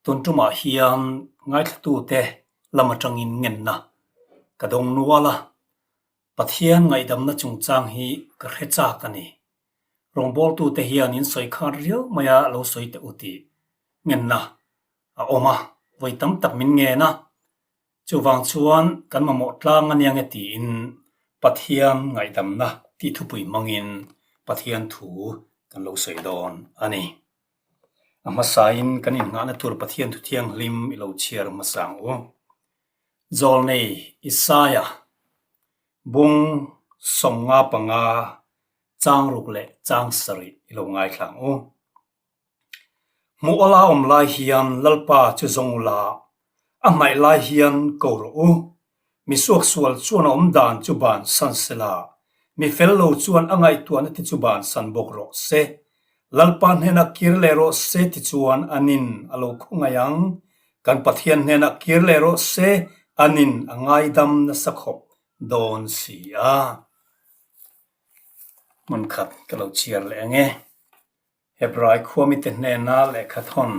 Tun tumah hian ngaithlatute lam atangin ngenna ka dawng nual a, Pathian ngaihdamna chungchang hi ka hre chak a ni. Rawngbawltute hian in sawi khat riau mai a lo sawi teh u tih ngenna a awm a, vawi tam tak min ngen a. Chuvang chuan kan mamawh tlang a nia nge tiin Pathian ngaihdamna tih thupui hmangin Pathian thu kan lo sawi dawn a ni. A hmasain kan innghahna tur Pathian thu thianghlim i lo chhiar hmasa ang u. Zawlnei Isaia bung 55 chang ruk leh chang sarih i lo ngaithla ang u. Hmuh awla awm lai hian Lalpa chu zawng ula, a hnaih lai hian ko rawh u. Mi suaksual chuan a awm dan chu bansan se la, mi fel lo chuan a ngaihtuahna te chu bansan bawk rawh se. Lalpa hnenah kir leh rawh se tichuan a nin a lo khawngaih ang. Kan Pathian hnenah kir leh rawh se, a nin a ngaidam nasa khawp dawn si a. Hmun khat ka lo chhiar leh ang e. Hebrai khuamite hnena lehkhathawn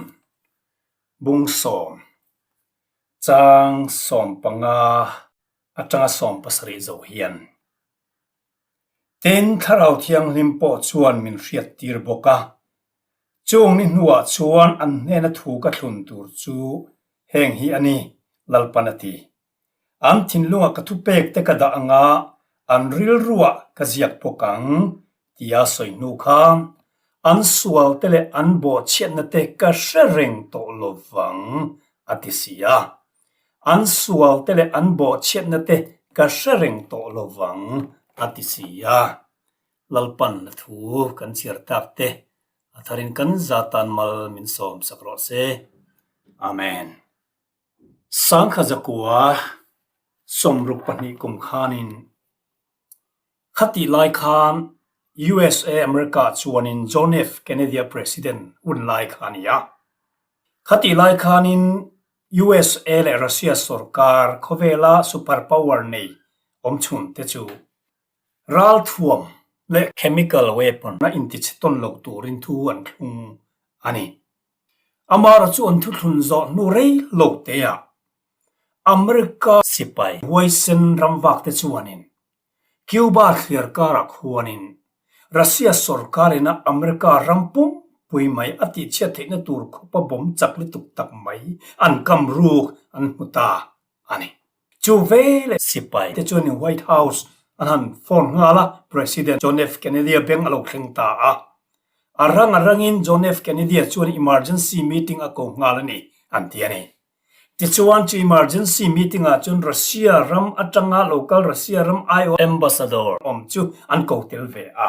bung sawm, chang 15 atanga 70 zo hian, Tin, Thlarau Thianghlim pawh chuan min hriattir bawk a, chung ni hnuah chuan an hnena thu ka thlun tur chu heng hi a ni, Lalpan a ti. An thinlungah ka thupek te ka dah anga an rilruah ka ziak bawk ang tia sawi hnu khan an sual te leh an bawhchhiatna te ka hre reng tawh lo vang a ti si a. An sual te leh an bawhchhiatna te ka hre reng tawh lo vang a ti si a. Lalpan a thu kan chhiar tak te a tharin kan za tan mal min sawm sak rawh se. Amen. Sangkha zakua 62 kum khanin khatih lai khan USA America chuanin John F Kennedy-a President hun lai kha a ni a. Khatih lai khanin USA leh Russia sorkar khawvela super power nei awmchhun te chu ralthuam leh chemical weapon a intichhe tawn lo turin thu an thlung a ni. Amara chu an thuthlun zawh hnu rei lo teah America sipai huaisen ramvak te chuanin Cuba thliar karah khuanin Russia sorkar ina America ram pumpui mai a tihchhiat theihna tur khawpa bawm chak lutuk tak mai an kam ruk an hmu ta a ni. Chu veleh sipai te chuanin White House an han phone nghal a, President John F. Kennedy-a beng a lo thleng ta a. A rang a rangin John F. Kennedy-a chuan emergency meeting a ko nghal a ni, an ti a ni. Tichuan chu emergency meeting ah chuan Russia ram atanga local Russia ram aiawh ambassador awm chu an ko tel ve a.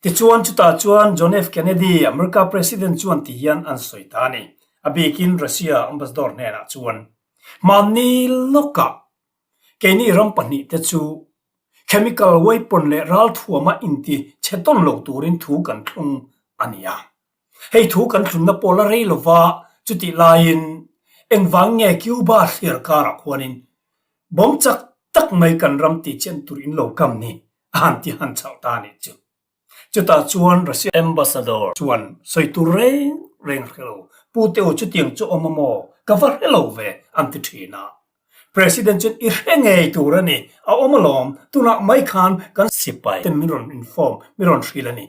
Tichuan chutah chuan John F. Kennedy, America President chuan ti hian an sawi ta a ni. A bikin Russia ambassador hnenah chuan, Mahni lawkah keini ram pahnihte chu chemical weapon leh ralthuama inti chhe tawn lo turin thu kan thlung a ni a. Hei thu kan thlunna pawh la rei lova chutih laiin engvang nge Cuba thliar karah khuanin bawm chak tak mai kan ram tih chian tur in lo kam ni a han ti han chauh ta anih chu. Chutah chuan Russia Ambassador chuan sawi tur reng reng hre lo, Pu Teo chutiang chu awm a maw? Ka va hre lo ve an ti thin a. President chuan i hre ngei tur a ni, a awm alawm, tunah mai khan kan sipai ten min rawn inform, min rawn hrilh a ni.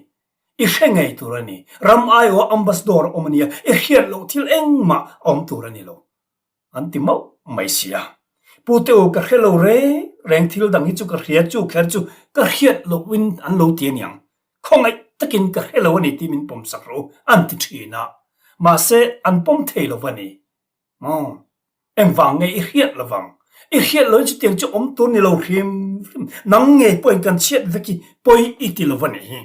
I hre ngei tur a ni. Ram aiawh ambassador a awm a nia, i hriat loh thil engmah a awm tur a ni lo. An ti mauh mai sia. Pu te u ka hre lo reng reng thil dang hi chu ka hria chu kher chu ka hriat lohin an lo ti a niang. Khawngaih takin ka hre lo a ni tih min pawm sak rawh u an ti thin a. Mahse an pawm thei lo va ni. Maw? Engvang nge i hriat lovang? I hriat loin chutiang chu awm tur ni lo hrim hrim. Nang ngei pawhin kan chhiat vek hi pawi i ti lo va nih hi.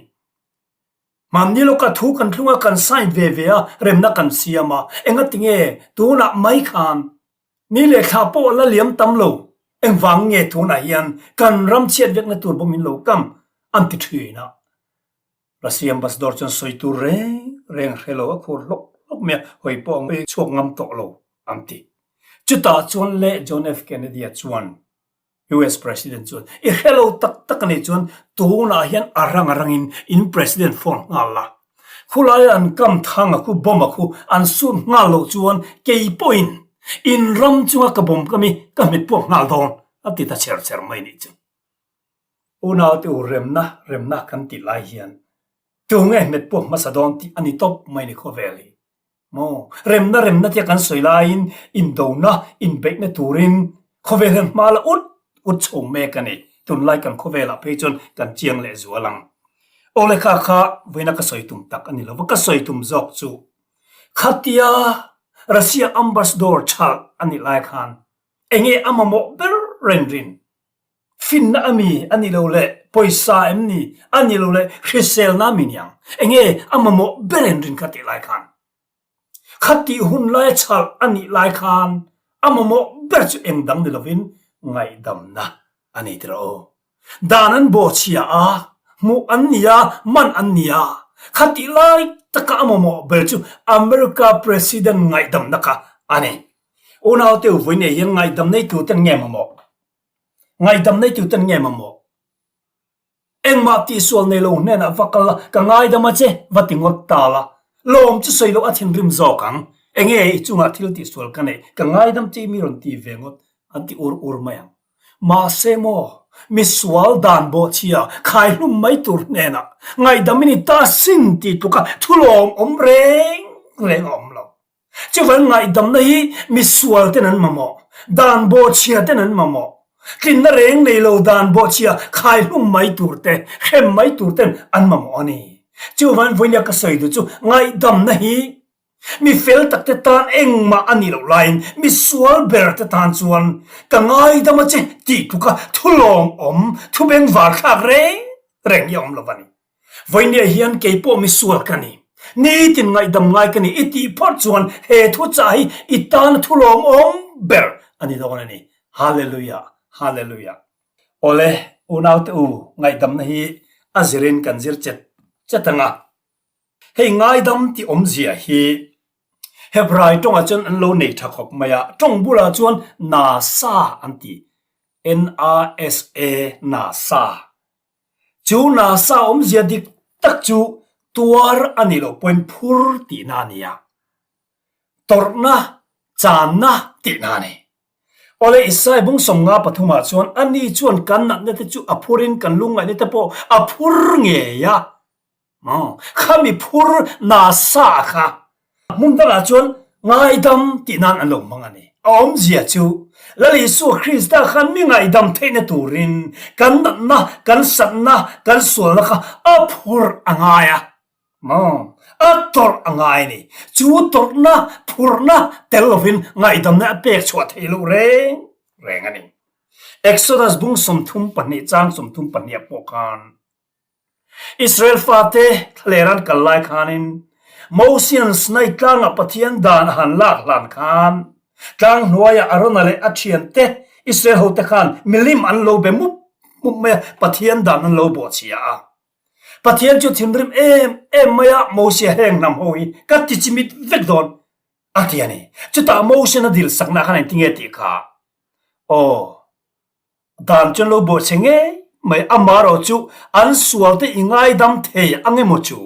Mahni lawka thu kan thlung a, kan sign ve ve a, remna kan siam a. Engati nge tunah mai khan ni leh thla pawh la liam tam lo. Engvang nge tunah hian kan ram chhiat vekna tur bawm in lo kam an ti thin a. Russia ambassador chuan sawi tur reng reng hre lo a khur hlawk hlawk mai a, hawi pawh a ngawi chhuak ngam tawh lo an ti. Chutah chuan leh John F. Kennedy-a chuan US President chuan i hre lo tak tak a nih chuan tunah hian a rang a rangin in President phone nghal la. Khulaia an kam thang a khu bomb a khu an sut nghal loh chuan kei pawhin in ram chunga ka bomb ka mi ka hmet puak nghal dawn a ti ta chher chher mai nih chu. Unaute u remna remna kan tih lai hian tunge hmet puak hmasa dawn tih a ni tawp mai ni khawvel hi. Maw? Remna remna tia kan sawi laiin indona, inbeihna turin khawvel hian hma la ut ut chho mek a ni. Tunlai kan khawvelah phei chuan kan chiang leh zual ang. Aw le kha kha vawiina ka sawi tum tak a ni lo va, ka sawi tum zawk chu khatia Russia ambassador chhal a nih lai khan enge a mamawh ber reng rin? Finna a mi a ni lo leh pawisa em ni a ni lo leh hriselna a mi niang enge a mamawh ber en rin kha tih lai khan kha tih hun laia chhal a nih lai khan a mamawh ber chu eng dang ni lovin ngaihdamna a ni tirh aw. Dan an bawhchhia a, hmuh an ni a, man an ni a, kha tih lai taka a mamawh ber chu America President ngaihdamna kha a ni. Unaute u vawi nei hian ngaihdam nei tuten nge mamawh? Ngaihdam nei tu ten nge mamawh? Engmah tihsual nei lo hnenah va kal la, ka ngaidam a che, va ti ngawt ta la. Lawm chu sawi loh a thinrim zawk ang. Enge i chungah thil tihsual ka neih, ka ngaidam che i mi rawn ti ve ngawt, an ti ur ur mai ang. Mahse maw, misual dan bawhchhia khaihlum mai tur hnenah ngaihdam i ni ta sin tih tluka thulawm awm reng reng a awm lo. Chuvan ngaihdamna hi misual ten an mamawh, dan bawhchhia ten an mamawh. Tlinna reng nei lo dan bawhchhia khaihlum mai tur te, hrem mai tur ten an mamawh a ni. Chuvan vawinia ka sawi duh chu ngaihdamna hi mi fel tak te tan engmah a nih loh laiin misual ber te tan chuan ka ngaidam a che tih tluka thu lawmawm, thu bengvar thlak reng reng hi a awm lo a ni. Vawinia hian kei pawh misual ka ni. Nitin ngaihdam ngai ka ni. I tih phawt chuan he thuchah hi i tana thu lawmawm ber a ni dawn a ni. Hallelujah! Hallelujah! Awle, unaute u, ngaihdamna hi a zirin kan zir chet chet ang a. Hei ngaidam tih awmzia hi Hebrai tawngah chuan an lo nei tha khawp mai a, tawng bulah chuan nasa an ti, N-A-S-A, nasa. Chu nasa awmzia dik tak chu tuar a nih loh pawhin phur tihna a ni a, tawrhna, channa tihna a ni. Awle Isai bung sawmnga pathumah chuan ani chuan kan natna te chu a phurin kan lungngaihna te pawh a phur ngei a. Khami phur nasa kha hmun dangah chuan ngaidam tih nan an lo hmang a ni. A awmzia chu Lal Isua Krista khan mi ngaihdam theihna turin kan natna, kan satna, kan sualna kha a phur a ngai a, a tawrh a ngai a ni. Chu tawrhna, phurna tel lovin ngaihdamna a pek chhuah theih loh reng reng a ni. Exodus bung 32 chang 32 ah pawh khan Israel fate thlaler an kal lai khanin Mosian Sinai tlangah Pathian dan a han lak hlan khan tlang hnuaiah Arona leh a thiante Israel hote khan milim an lo be mup mup mai a, Pathian dan an lo bawhchhia a. Pathian chu thinrim em em mai a, Mosia heng hnam ho hi ka ti chimit vek dawn a ti a ni. Chutah Mosian a dil sakna khan engtinge tih kha? Aw. Dan chuan lo bawh che ngei mai amarawh chu an sual te i ngaidam thei ang emaw chu?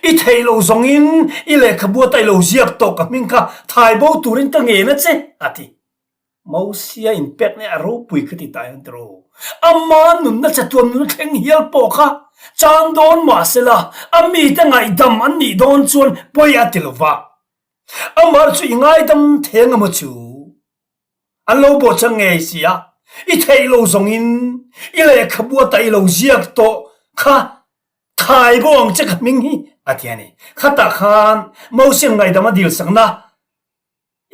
I theih loh zawngin i lehkhabu ata i lo ziak tawh ka hming kha thai bo turin ka ngen a che a ti. Mosia inpek nia a ropui kha ti ta hian tiro. Ama nunna chatuan nunna thleng hial pawh kha chang dawn mahsela a mite ngaihdam an nih dawn chuan pawi a ti lova. Amah chu i ngaidam thei ang emaw chu? An lo bawh chang ngei si a, i theih lo zawngin i lehkhabu ata i lo ziak tawh kha thai bo ang che ka hming hi a ti a ni. Khatah khan Mosian ngaidam a dil sakna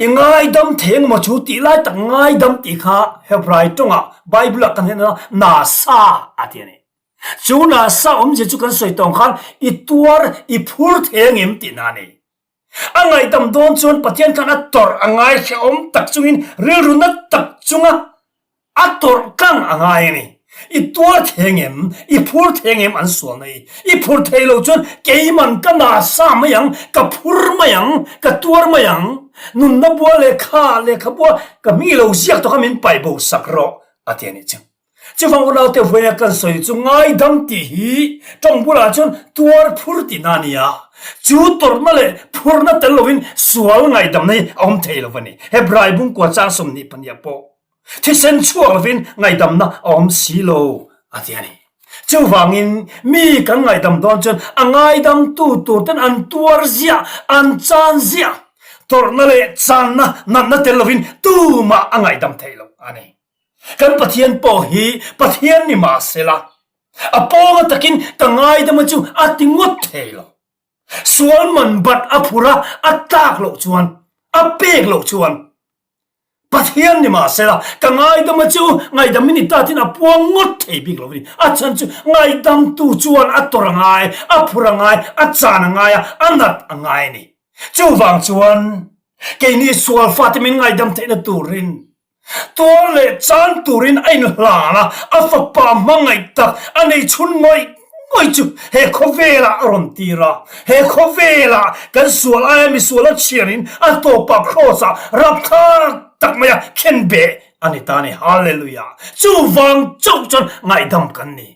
i ngaidam thei engmaw chu tih lai tak ngaidam tih kha Hebrai tawngah Bible ah kan hnen a nasa a ti a ni. Chu nasa awmzia chu kan sawi tawng khan i tuar i phur thei angem tihna a ni. A ngaihdam dawn chuan Pathian khan a tawrh a ngai hrehawm tak chungin rilru na tak chunga a tawrh tlang a ngai a ni. I tuar thei ngem? I phur thei ngem an sualna hi? I phur thei lo chuan keiman ka nasa mai ang, ka phur mai ang, ka tuar mai ang. Nunna bua lehkha, lehkha bua ka hming i lo ziak tawh kha min paih bo sak rawh a ti a nih chu. Chuvang unaute vawiina kan sawi chu ngaidam tih hi tawng bulah chuan tuar phur tihna a ni a. Chu tawrhna leh phurna tel lovin sual ngaihdamna hi a awm thei lo a ni. Hebrai bungkua chang 22 pawh thisen chhuak lovin ngaihdamna a awm si lo a ti a ni. Chuvangin mi kan ngaihdam dawn chuan a ngaidamtu tur ten an tuar ziah, an chan ziah. Tawrhna leh channa natna tel lovin tumah a ngaihdam thei lo a ni. Kan Pathian pawh hi Pathian ni mah sela, a pawnga takin ka ngaidama chu a ti ngawt thei lo. Sual man bat a phur a, a tlak loh chuan, a pek loh chuan, Pathian ni mah sela, ka ngaidama chu ngaihdam i ni ta tiin a puang ngawt thei bik lo a ni. A chhan chu ngaidamtu chuan a tawrh a ngai, a phur a ngai, a chan a ngai a, a nat a ngai a ni. Chuvang chuan keini sual fate min ngaidam theihna turin Tuar leh chan turin a inhlan a, a fapa hmangaih tak a nei chhun ngawih ngawih chu he khawvelah a rawn tir a. He khawvelah kan sual aia misual a chhiarin a tawpah Kraws-ah rapthlak tak maia khenbeh a ni ta a ni. Hallelujah! Chuvang chauh chuan ngaihdam kan ni.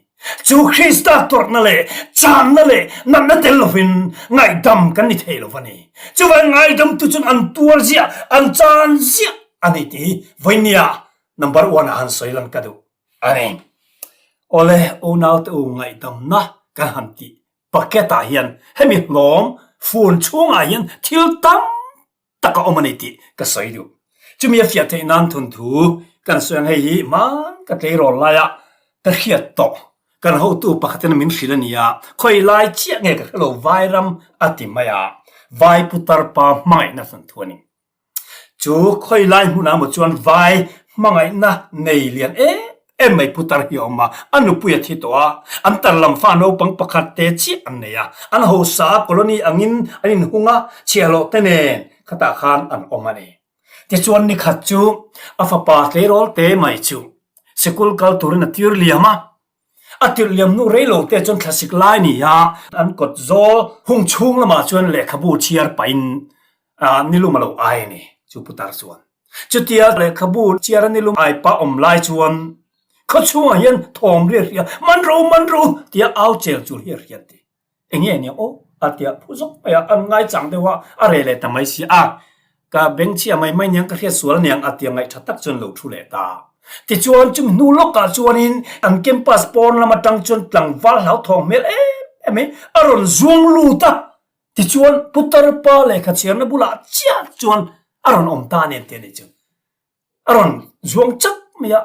Chu Krista tawrhna leh channa leh natna tel lovin ngaihdam kan ni thei lo a ni. Chuvang ngaidamtu chuan an tuar ziah, an chan ziah a ni tih hi vawinia number one ah han sawi lan ka duh a ni. Awle, unaute u ngaihdamna kan han tih bucket ah hian hemi hlawm fun chhungah hian thil tam tak a awm a ni tih ka sawi duh. Chumi a fiah theih nan thawnthu kan sawi ang hei hi hman ka tleirawl laia ka hriat tawh kan hotu pakhatin min hrilh a ni a, khawi lai chiah nge ka hrelo Vairam a ti mai a, Vai putar pa hmangaihna thawnthu a ni. Chu khawi lai hmunah emaw chuan Vai hmangaihna nei lian em em mai putar hi a awm a, a nupui a thi tawh a, an tar lam fa naupang pakhat te chiah an nei a, an hausa a colony angin an inhung a, chhiahhlawh te nen khatah khan an awm a ni. Tichuan nikhat chu a fapa tleirawl te mai chu sikul kal turin a tir liam a, a tirh liam hnu rei lo te chuan thlasik lai ni a, an kawt zawl hung chhung lamah chuan lehkhabu chhiar pahin nilum a lo ai a ni chu putar chuan. Chutia lehkhabu chhiar a nilum ai pah awm lai chuan khaw chhungah hian thawm riat hria, Man ro, man ro tia au chel chul hi a hriat ti. Enge nia aw a tia phu zawk mai a, an ngaichang deuh a, a reh leh ta mai si a. Ka bengchhia mai mai niang ka hriat sual aniang a tia ngaihtha tak chuan lo thu leh ta. Tichuan chumi hnu lawkah chuanin an campus pawn lam atang chuan tlangval hlauthawng hmel em em mai a rawn zuang lut a. Tichuan putar pa lehkha chhiarna bulah chiah chuan a rawn awm ta a ni an ti a nih chu. A rawn zuang chak mai a,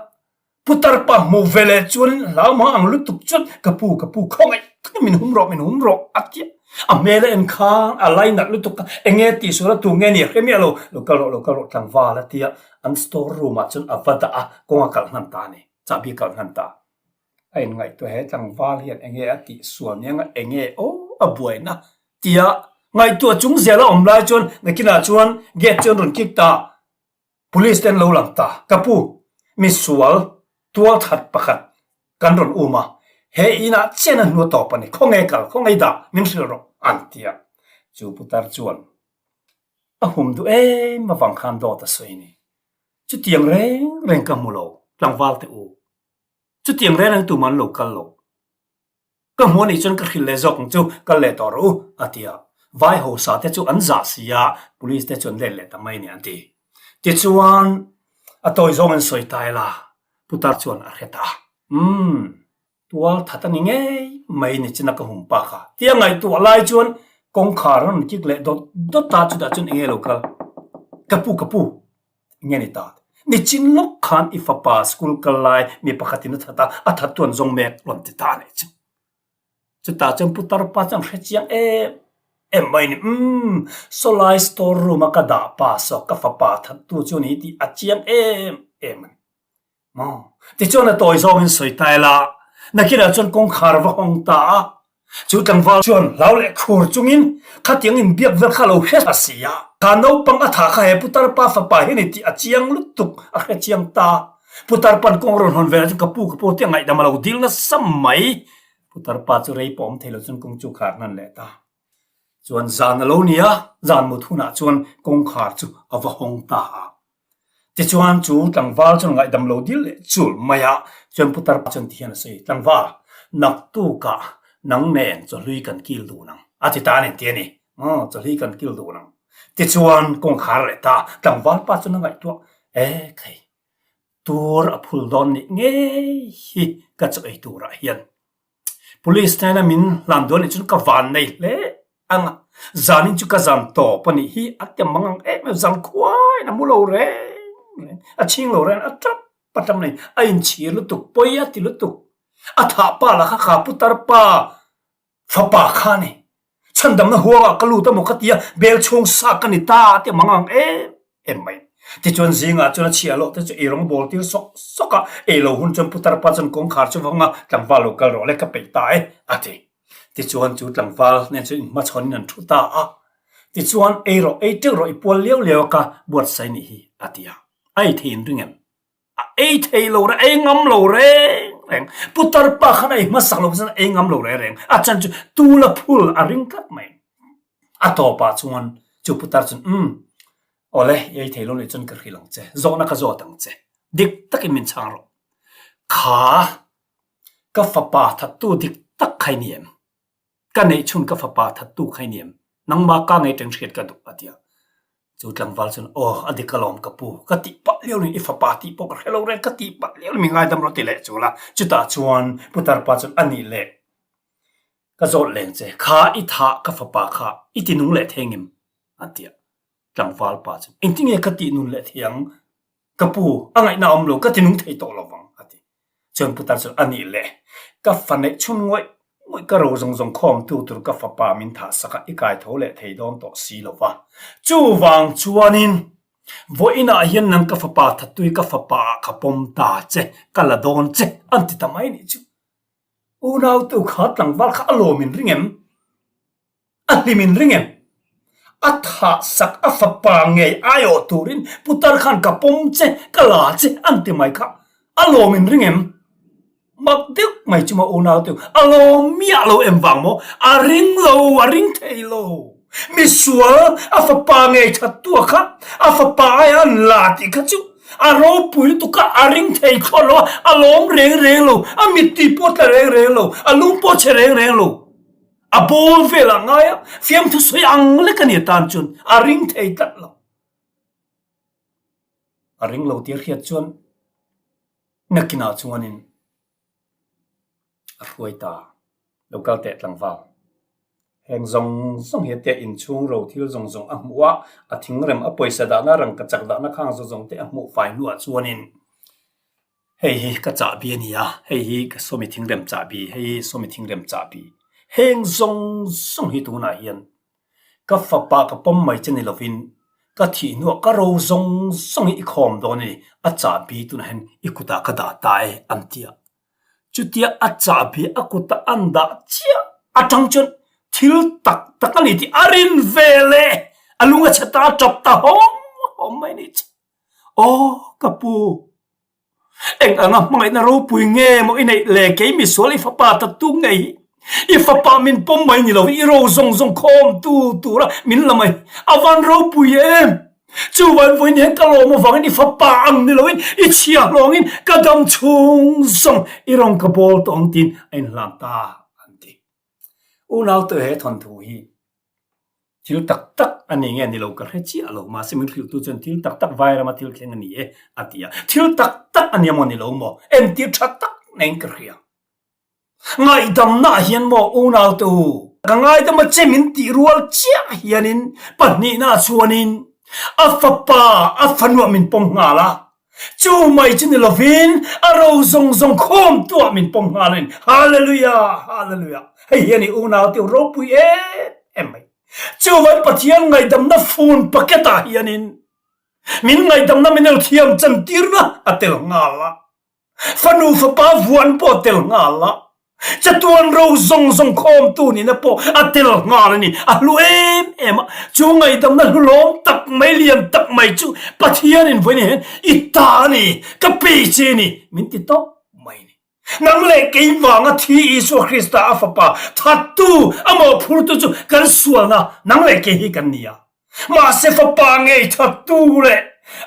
putar pa hmuh ve leh chuan hlau hma ang lutuk chuan ka pu ka pu khawngaih takin min hum rawh min hum rawh a ti a, a hmel a en khan a lai nalh lutuk a, eng nge tih sual a tu nge ni a hre miah lo, lo kal rawh lo kal rawh tlangval a ti a, an store room ah chuan a va dah a, kawng a kalh hnan ta a ni, chahbi a kalh hnan ta. A inngaihtuah he tlangval hian eng nge a tih sual nia nga eng nge aw a buaina tia ngaihtuah chung zel a awm lai chuan nakinah chuan gate chu an rawn kik ta. Police te an lo lang ta. Ka pu, misual tualthat pakhat kan rawn um a, he inah chian a hnu a tawp a ni, khawnge kal, khawnge dah, min hrilh rawh, an ti a. Chu putar chuan a hum duh em avang khan dawt a sawi a ni. Chutiang reng reng ka hmu lo, tlangval te u. Chutiang reng reng tumah an lo kal lo. Ka hmuh anih chuan ka hrilh leh zawk ang chu, kal leh tawh rawh u, a ti a. Vai hausa te chu an zah si a, police te chu an let leh ta mai a ni an ti. Tichuan, a tawi zawng an sawi ta ila, putar chuan a hre ta a. Umm, tual that a ni ngei mai ni chin a ka hum pa kha. Tia ngaihtuah lai chuan kawngkhar a rawn kik leh dawt dawt a, chutah chuan eng nge lo kal? Ka pu, ka pu, Nge ni ta? Nichin lawk khan i fapa school kal lai mi pakhatin a that a, a that tuan zawng mek rawn ti ta anih chu. Chutah chuan putar pa chuan hre chiang em em mai ni, umm, sawlai store room a ka dah pa saw ka fapa that tu chu ni tih a chiang em em a ni. Maw? Tichuan a tawi zawngin sawi ta ila, nakinah chuan kawngkhar a va hawng ta a. Chu tlangval chuan hlau leh khur chungin khatiang inbiak vel kha a lo hre ta si a. Kha naupang a tha kha he putar pa fapa hi ni tih a chiang lutuk a hre chiang ta. Putar pan kawng rawn hawn velah chuan ka pu ka pu tih a ngaihdam a lo dil nasa mai. Putar pa chu rei pawh awm thei lo chuan kawng chu khar hnan leh ta. Chuan zan a lo ni a, zan mut hunah chuan kawngkhar chu a va hawng ta a. Tichuan chu tlangval chuan ngaihdam lo dil leh chul mai a, chuan putar pa chuan tihian a sawi, Tlangval, naktukah nang nen chawhlui kan kil dun ang, a ti ta a ni ti a ni. Aw, chawhlui kan kil dun ang. Tichuan kawngkhar leh ta, tlangval pa chuan a ngaihtuah, E khai, tur a phul dawn nih ngei hi ka chaw ei turah hian. Police hnena min hlan dawn nih chuan ka van nei hle ang a, zanin chu ka zan tawp a nih hi a ti mang ang em em, zan khuaiin a mu lo reng reng, a chhing lo reng a tap a tap mai, a inchhir lutuk, pawi a ti lutuk, a thah pa lah kha kha putar pa Fapa kha a ni. Chhandamna huangah ka lut amaw ka ti a, bel chhung sa ka ni ta a ti mang ang em em mai. Tichuan zingah chuan a chhiah loh te chu ei rawng bawl tir sawk sawk a, ei lo hun chuan putar pa chuan kawngkhar chu va hawng a, tlangval lo kal rawh le ka peih ta e a ti. Tichuan chu tlangval nen chuan inhmachhawn in an thu ta a. Tichuan ei rawh, ei teuh rawh i pual liau liau a ka buatsaih nih hi a ti a. A ei thei in ring em? A ei thei lo reng, a ei ngam lo reng reng. Putar pa khan a ei hmasak lo chuan a ei ngam lo reng reng. A chan chu tula phul a ring tlat mai. A tawpah chuan chu putar chuan umm awle i ei thei lo nih chuan ka hrilh ang che, zawhna ka zawt ang che, dik takin min chhang rawh. Kha ka fapa thattu dik tak kha i ni em? Ka neih chhun ka fapa thattu kha i ni em? Nangmah ka ngei teng hriat ka duh a ti a. Chu tlangval chuan, Aw, a dik alawm ka pu, ka tih pah liau niin i fapa tih pawh ka hre lo reng, ka tih pah liau niin mi ngaidam rawh ti leh chul a. Chutah chuan putar pa chuan, A nih leh, ka zawt leng che, kha i thah ka fapa kha i ti nung leh thei ngem? a ti a. Tlangval pa chuan, Engtinge ka tih nun leh thei ang? Ka pu, a ngaihna a awm lo, ka ti nung thei tawh lo vang, a ti. Chuan putar chuan, A nih le, ka fa neih chhun ngawih ngawih ka ro zawng zawng khawmtu tur ka fapa min thah sak a, i kai tho leh thei dawn tawh si lo va. Chuvang chuanin, vawiinah hian nang ka fapa thattui ka fapa ah ka pawm ta che, ka la dawn che, an ti ta mai nih chu. Unautu kha tlangval kha a lawm in ring em? A hlim in ring em? A thah sak a fapa ngei aiawh turin putar khan ka pawm che, ka la che an ti mai kha. A lawm in ring em? Mak deuh mai chu maw unau te u, a lawm miah lo em vang maw? A ring lo, a ring thei lo. Misual a fapa ngei that tu a kha, a fapa aia an la tih kha chu a ropui lutuk a, a ring thei thlawt lo a, a lawm reng reng lo, a mittui pawh tla reng reng lo, a lung pawh chhe reng reng lo. A bawl vel a ngai a, fiamthu sawi ang lek a ni atan chuan a ring thei tlat lo. A ring lo tir hriat chuan nakinah chuanin a hruai ta. Lo kal teh tlangval. Heng zawng zawng hi tia inchhung ro thil zawng zawng a hmuh a, a thingrem a pawisa dahna rangkachak dahna khang zawng zawng te a hmuh fai hnuah chuanin Hei hi ka chahbi a ni a, hei hi ka sawmi thingrem chahbi, hei hi sawmi thingrem chahbi. Heng zawng zawng hi tunah hian ka fapa ka pawm mai che ni lovin ka thih hnuah ka ro zawng zawng hi i khawm dawn a ni, a chahbi tunah hian i kutah ka dah ta e an ti a. Chutia a chahbi a kuta an dah chiah atang chuan thil tak tak a ni tih a rin ve leh a lung a chhe ta a tap ta hawm hawm mai a ni che. Aw ka pu, eng anga hmangaihna ropui nge maw i neih le kei misual i fapa ta tung ngei hi, i fapa min pawm mai ni lo i ro zawng zawng khawm tu tura min la mai a van ropui em! Chuvain vawiin hian ka lawm avangin i fapa ang ni loin i chhia hlawngin ka dam chhung zawng i rawn ka bawl tawh ang tiin a inhlan ta an ti. Unau te he thawnthu hi Thil tak tak a ni nge ni lo ka hre chiah lo, mahse min hrilhtu chuan thil tak tak Vairama thil thleng a ni e a ti a. Thil tak tak a nia maw ni lo maw? Entir tha tak neiin ka hria. Ngaihdamna ah hian maw unaute u, ka ngaidam a che min tih rual chiah hianin pahnihna ah chuanin a fapa a fanuah min pawm nghal a, Chu mai chu ni lovin a ro zawng zawng khawm tuah min pawm nghal a ni. Hallelujah! Hallelujah! Hei hian i unau te ropui em em mai. Chuvain Pathian ngaihdamna phone packet ah hianin min ngaihdamna min lo thiam chantirna a tel nghal a. Fanu fapa vuan pawh a tel nghal a. Chatuan ro zawng zawng khawmtu nihna pawh a tel nghal a ni. A hlu em em a, chu ngaihdamna hlu lawm tak mai, lian tak mai chu Pathianin vawiin hian i ta a ni, ka pe che a ni, min ti tawp mai a ni. Nang leh kei vanga thi Isua Krista a Fapa thattu, a mawhphurtu chu kan sualna nang leh kei hi kan ni a. Mahse Fapa ngei thattu leh.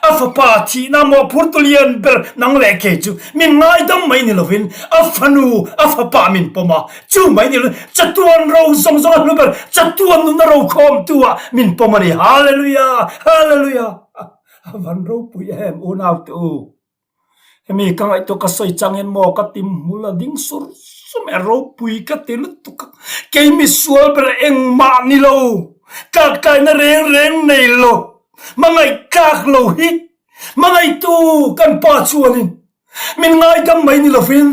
A fapa thihna mawhphurtu lian ber nang leh kei chu min ngaidam mai ni lovin a fanu a fapa min pawm a, chu mai ni lovin chatuan ro zawng zawng a hlu ber chatuan nunna rokhawmtu ah min pawm a ni. Hallelujah! Hallelujah! A van ropui em unaute u. Hemi ka ngaihtuah ka sawi changin maw ka tim hmul a ding sur sur mai a ropui ka ti lutuk a, kei misual ber engmah ni lo, tlakkaina reng reng nei lo, hmangaih tlak lo hi hmangaihtu kan pa chuanin min ngaidam mai ni lovin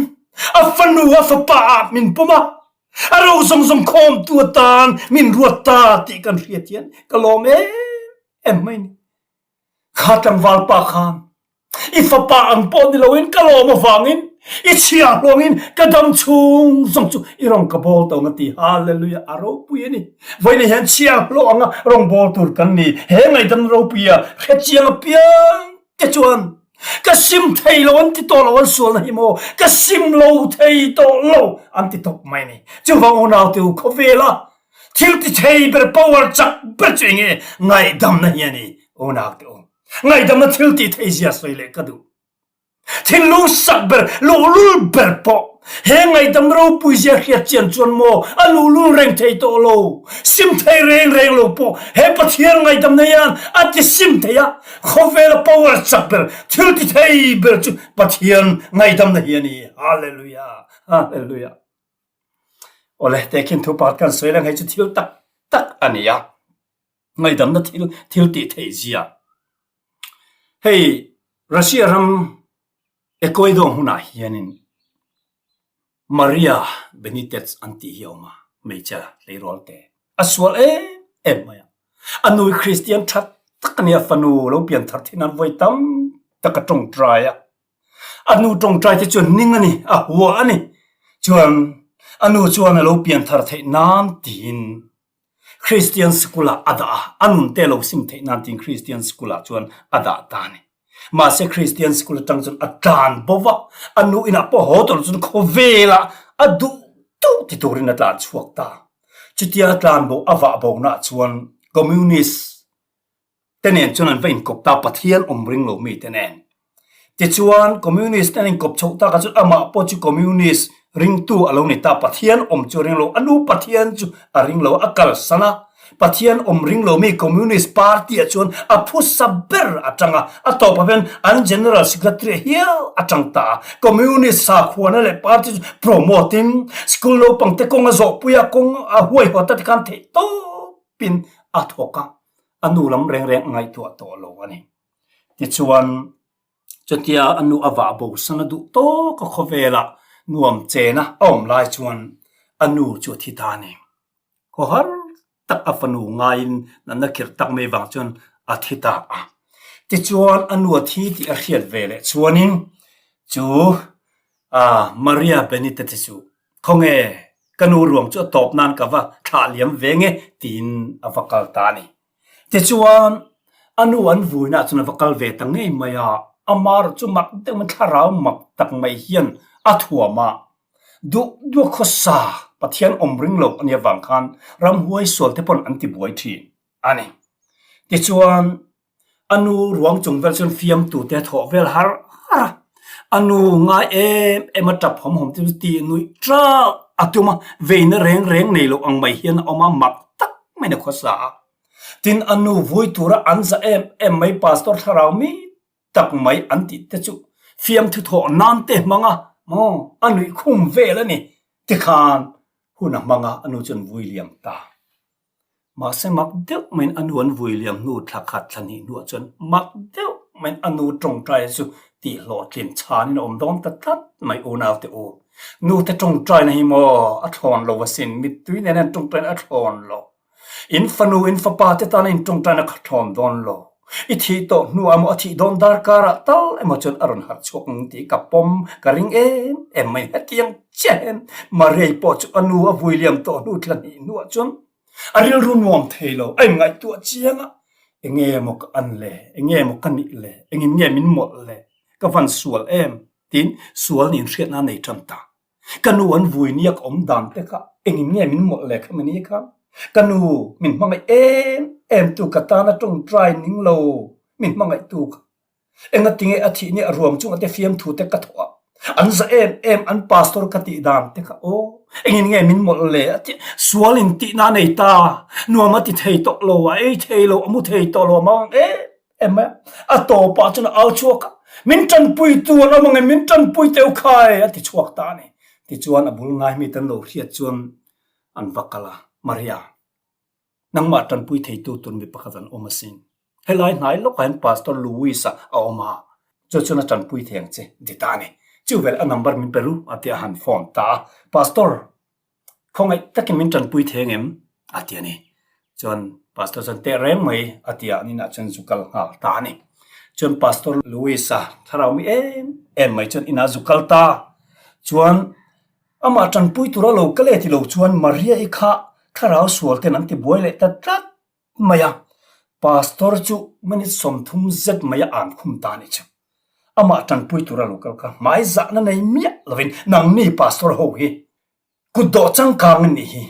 a fanu a fapa ah min pawm a, a ro zawng zawng khawmtu atan min ruat ta tih kan hriat hian ka lawm em em mai ni. Kha tlangval pa khan i fapa ang pawh ni loin ka lawm avangin i chhia hluangin ka dam chhung zawng chu i rawng ka bawl tawng a ti. Hallelujah! A ropui a ni. Vawiin hian chhia hlawh anga rawng bawl tur kan ni. He ngaihdam ropuia hrechiang apiang te chuan ka sim thei lo an ti tawh lo an sualna hi maw ka sim lo thei tawh lo an ti tawp mai a ni. Chuvang unaute u khawvela Thil ti thei ber power chak ber chu enge ngaihdamna hi a ni unak te u. Ngaihdamna thil ti thei zia sawi leh ka duh. Thinlung sak ber luhlul ber pawh he ngaihdam ropui zia hriat chian chuan maw a luhlul reng thei tawh lo. Sim thei reng reng lo pawh he Pathian ngaihdamna hian a ti sim thei a, khawvela power chak ber thil ti thei ber chu Pathian ngaihdamna hi a ni. Hallelujah! Hallelujah! Awle, tehkhin thu pakhat kan sawi reng hei chu thil tak tak a ni a, ngaihdamna thil thil tih theih zia. Hei Russia ram Ecuador hmunah hianin Maria Benitez an tih hi a awm a, hmeichhe tleirawl te a sual em em mai a. A nui Kristian tha tak a ni a, fanu lo pian thar thin an vawi tam tak a tawngtai a. A nu tawngtai te chuan ning a ni, a hua a ni. Chuan a nu chuan a lo pian thar theih nan tiin Kristian sikul ah a dah a, a nun te lo sim theih nan tiin Kristian sikul ah chuan a dah ta a ni. Mahse Kristian sikul atang chuan a tlan bo va, a nu inah pawh haw tawh lo chuan khawvel ah a duh duh ti turin a tlan chhuak ta. Chutia a tlan bo a vah bo nah chuan Communist te nen chuan an va inkawp ta, Pathian awm ring lo mi te nen. Tichuan, Communist te an inkawp chhoh tak ah chuan amah pawh chu Communist ringtu a lo ni ta, Pathian awm chu a ring lo, a nu Pathian chu a ring lo, a kalsan a, Pathian awm ring lo mi Communist Party ah chuan a phusa ber a tang a, a tawpah hian an General Secretary hial a tang ta a, Communist sakhuana leh Party chu promote in school naupang te kawng a zawhpui a, kawng a huaihawt a tikhan theih tawpin a thawk a. a nu lam reng reng a ngaihtuah tawh lo a ni. Tichuan, chutia a nu a vah bo san a duh tawk a khawvelah nuam chena a awm lai chuan a nu chu a thi ta a ni. Khawhar tak a fanu ngaiin natna khirh tak mai vang chuan a thi ta a. Tichuan, a nu a thi tih a hriat ve leh chuanin chu Maria Benitez chu Khawnge, ka nu ruang chu a tawp nan ka va thlah liam ve nge tiin a va kal ta a ni. Tichuan, a nu an vuinah chuan a va kal ve ta ngei mai a, ama erawh chu mak deuh mai thlarau mak tak mai hian a thuam a, duh duh khawsa Pathian awm ring lo a nih avang khan ramhuai sual te pawn an ti buai thin a ni. Tichuan, A nu ruang chung vel chuan fiamtute a thawh vel har har a, a nu ngai em em a tap hawm hawm te chu tih nuih teuh a tum a, veina reng reng nei loh ang mai hian a awm a, mak tak maiin a khawsa a. Tin, a nu vui tura an za em em mai pastor thlarau mi tak mai an tih te chu fiamthu thawh nan te hmang a, maw a nuih khum vel a ni tikhan hun a hmang a, a nu chuan vui liam ta. Mahse mak deuh maiin a nu an vui liam hnu thla khat thla hnih hnuah chuan mak deuh maiin a nu tawngtai chu tih hlawhtlin chhanin a awm dawn ta tlat mai unaute u. Nute tawngtaina hi maw a thlawn lo asin, mittui nena an tawngtaina a thlawn lo. In fanu, in fapa te tana in tawngtaina kha thlawn dawn lo. I thih tawh hnuah emaw a thih dawn darkarah tal emaw chuan a rawn harh chhuak ang tih ka pawm ka ring em em mai. Hetiang chiah hian Maria-i pawh chu a nu a vui liam tawh hnu thla hnih hnuah chuan a rilru nuam thei lo, a inngaihtuah chiang a, Enge maw ka an le, enge maw ka nih le, engin nge min mawlh le, ka van sual em? tiin sual nin hriatna a nei tan ta. Ka nu an vui nia ka awm dan te kha engin nge min mawlh le kha mani kha? Ka nu min hmangaih em em tu ka tana tawngtai ning lo. Min hmangaihtu kha. Engatinge a thih ni a ruang chungah te fiamthu te ka thawh a, an za em em an pastor ka tih dan te kha aw engin nge min mawlh le a ti sual in tihna a nei ta, nuam a ti thei tawh lo, a ei thei lo, a mu thei tawh lo a mang em em mai a, a tawpah chuan a au chhuak a, min tanpui tu an awm ang em min tanpui teu khai a ti chhuak ta a ni. Tichuan a bul ngai mi te an lo hriat chuan an va kal a, Maria. Nangmah tanpui theitu tur mi pakhat an awm asin. Helai hnai lawkah hian Pastor Louis-a a awm a, chu chuan a tanpui thei ang che ti ta a ni. Chu vel a number min pe ru a ti a han phone ta a, Pastor, khawngaih takin min tanpui thei ang em? a ti a ni. Chuan Pastor chuan teh reng mai a ti a, ninah chuan zu kal nghal ta a ni. Chuan Pastor Louis-a thlarau mi em em mai chuan inah zu kal ta. Chuan Amah tanpui tura lo ka leh ti lo chuan Maria-i kha thlarau sual ten an ti buai leh ta tlat mai a, Pastor chu minute 30 zet mai a an khum ta a ni chu. Amah tanpui tura lo kal kha hmai zahna nei miah lovin nangni Pastor ho hi kutdawh changkang an nih hi.